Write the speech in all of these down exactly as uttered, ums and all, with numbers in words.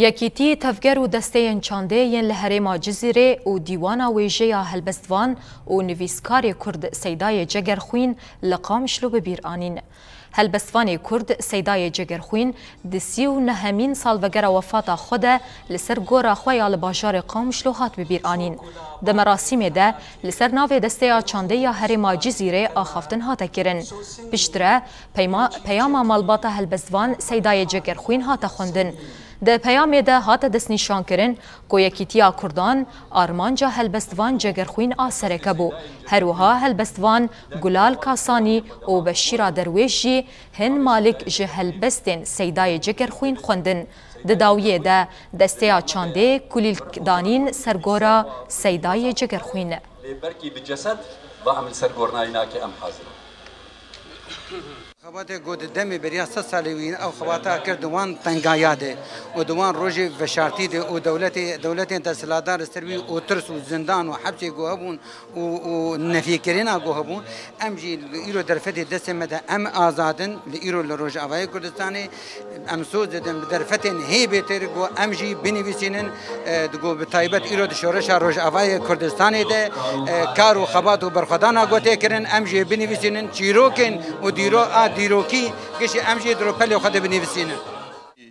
Yekîtî tevger û desteyên çandê yên li herêma Cizîrê û Dîwana Wêjeya Helbestvan û Nivîskarê Kurd Seydayê Cegerxwîn li Qamişlo bi bîr anîn. Helbestvanê Kurd Seydayê Cegerxwîn di sî û nehemîn salvegera wefata xwe de li ser gora xwe ya li bajarê Qamişlo hat bi bîr anîn. Di merasîmê de li ser navê Desteya Çandê ya Herêma Cizîrê axaftin hate kirin. Piştre peyma-, peyama malbata helbestvan Seydayê Cegerxwîn hate xwendin. Di peyamê de hate destnîşankirin ku Yekîtiya Kurdan armanca helbestvan Cegerxwîn a sereke bû. Her wiha helbestvan Gulal Kasanî û Beşîra Derwêş jî hin malik ji helbestên Seydayê Cegerxwîn xwendin. Di dawiyê de desteya çandê kulîlk danîn ser gora Seydayê Cegerxwîn. Lê belkî bi cesed ve em li ser gornayî nake, em hazir in. Xebatê ku di demê beriya sed salê wî ew xebata kir di wan tengaya de û di wan rojê veşartî de û dewletê, dewletên desthilatdar li ser wî û tirs û zindan û hepsê ku hebûn û, û nefîkirina ku hebûn, em jî li îro derfetê destê me de em azad in, li îro li Rojavayê Kurdistanê. Em soz didin bi derfetên hê bêtir ku em jî binivîsînin, e, ku bi taybet îro di şoreşa Rojavayê Kurdistanê de, e, kar û xebat û berxwedana ku tê kirin, em jî binivîsînin, çîrokên û dîro-, a dîrokî gişî em jî di rûpelê xwe de binivîsînin.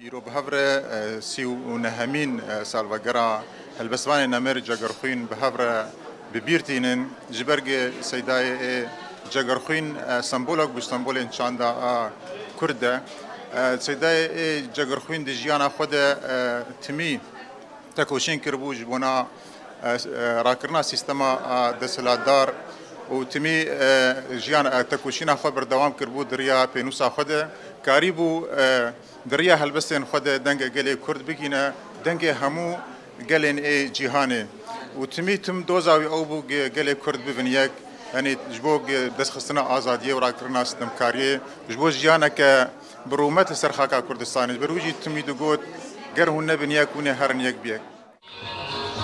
Îro bi hev re, e, sî û nehemîn, e, salvegera helbestvanê nemêr Cegerxwîn bi hev re bi bîr tînin. Ji ber ku Seydayê ê Cegerxwîn, e, sembolek bû, sembolên çanda a Kurd de. E, Seydayê ê Cegerxwîn di jiyana xwe de, e, timî tekoşîn kiribû ji bona, e, e, rakirina sîstema, e, desthilatdar û timî, e, jiyan, e, tekoşîna xwe berdewam kiribû di riya pênûsa xwe de. Karîbû, e, di riya helbestên xwe de dengê gelê Kurd bigîne, dengê hemû gelên ê cîhanê. Û timî tim doza wî ew bû ge-, gelê Kurd bibin yek, yanî ji bo ge-, destxistina azadiyê û rakirina sitemkariyê, ji bo jiyaneke bi rûmet li ser xaka Kurdistanê. Ji ber wî jî timî digot, ger hûn nebin yek, hûn ê herin yek bi yek.